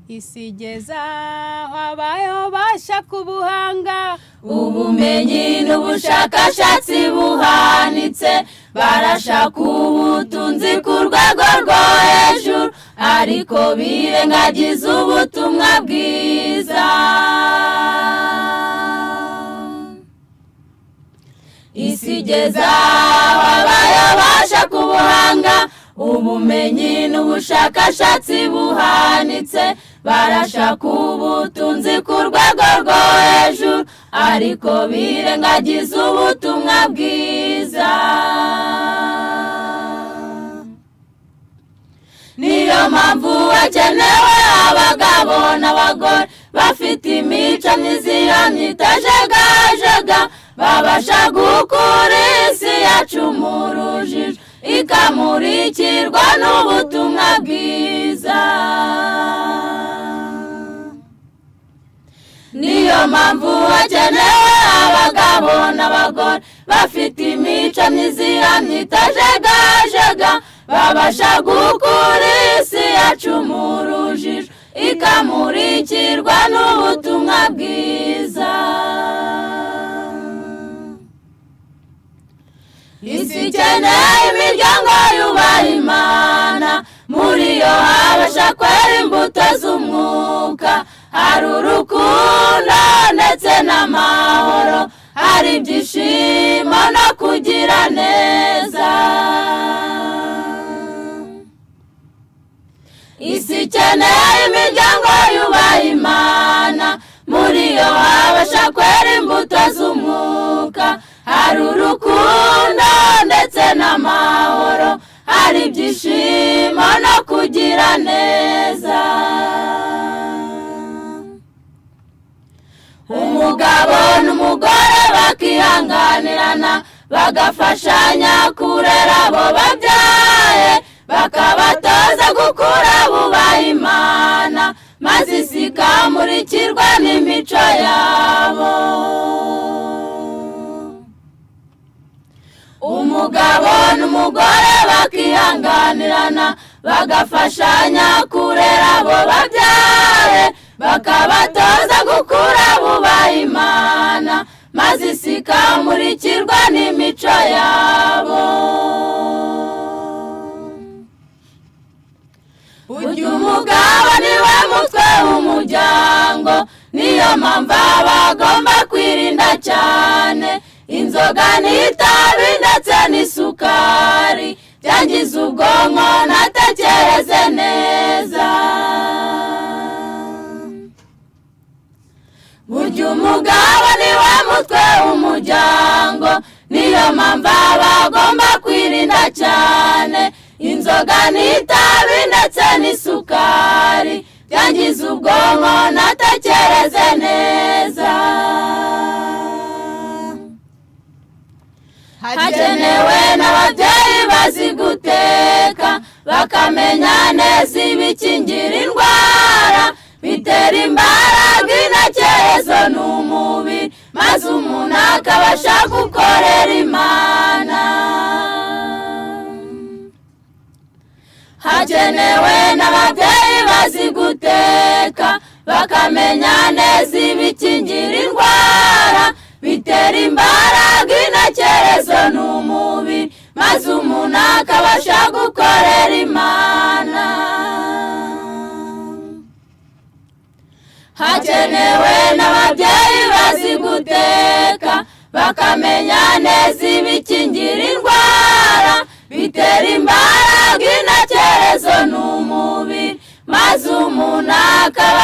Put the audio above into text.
Isi igeze aho abayo bashaka ubuhanga, Ubumenyi n'ubushakashatsi buhanitse, barashaka ubutunzi ku rwego rwo hejuru, ariko birengagiza ubutumwa bwiza. Isi igeze aho abayo bashaka ubuhanga, ubumenyi n'ubushakashatsi buhanitse, barashaka ubutunzi ku rwego rwo hejuru, ariko birengagiza ubutumwa bwiza. Niyo mpamvu hakenewe abagabo n'abagore bafite imico myiza ihamye itajegajega, babasha gukura isi yacu mu rujijo, ikamurikirwa n'ubutumwa bwiza. Niyo mpamvu hakenewe abagabo n'abagore bafite imico myiza ihamye itajegajega, babasha gukura isi yacu mu rujijo, ikamurikirwa n'ubutumwa bwiza. Isi ikeneye imiryango yubaha Imana, muri yo habasha kwera imbuto z'umwuka, hari urukundo ndetse n'amahoro, hari ibyishimo no kugira neza. Isi ikeneye imiryango yubaha Imana, muri yo habasha kwera imbuto z'umwuka, hari urukundo ndetse n'amahoro, hari ibyishimo no kugira neza. Umugabo n'umugore bakihanganirana, bagafashanya kurera abo babyaye, bakabatoza gukura bubaha Imana, maze isi ikamurikirwa n'imico yabo. Umugabo n'umugore bakihanganirana, bagafashanya kurera abo babyaye, bakabatoza gukura bubaha Imana, maze isi ikamurikirwa n'imico yabo. Burya umugabo niwe mutwe w'umuryango, niyo mpamvu aba agomba kwirinda cyane inzoga n'itabi ndetse n'isukari, byangiza ubwonko ntatekereze neza. Burya umugabo niwe mutwe w'umuryango, niyo mpamvu aba agomba kwirinda cyane inzoga n'itabi ndetse n'isukari, byangiza ubwonko ntatekereze neza. Hakenewe n'ababyeyi bazi guteka, bakamenya neza ibikingira indwara, bitera imbaraga intekerezo n'umubiri, maze umuntu akabasha gukorera Imana. Hakenewe n'ababyeyi bazi guteka, bakamenya neza ibikingira indwara, bitera imbaraga intekerezo n'umubiri, maze umuntu akabasha gukorera Imana. Hakenewe n'ababyeyi bazi guteka, bakamenya neza ibikingira indwara, bitera imbaraga intekerezo n'umubiri, maze umuntu akaba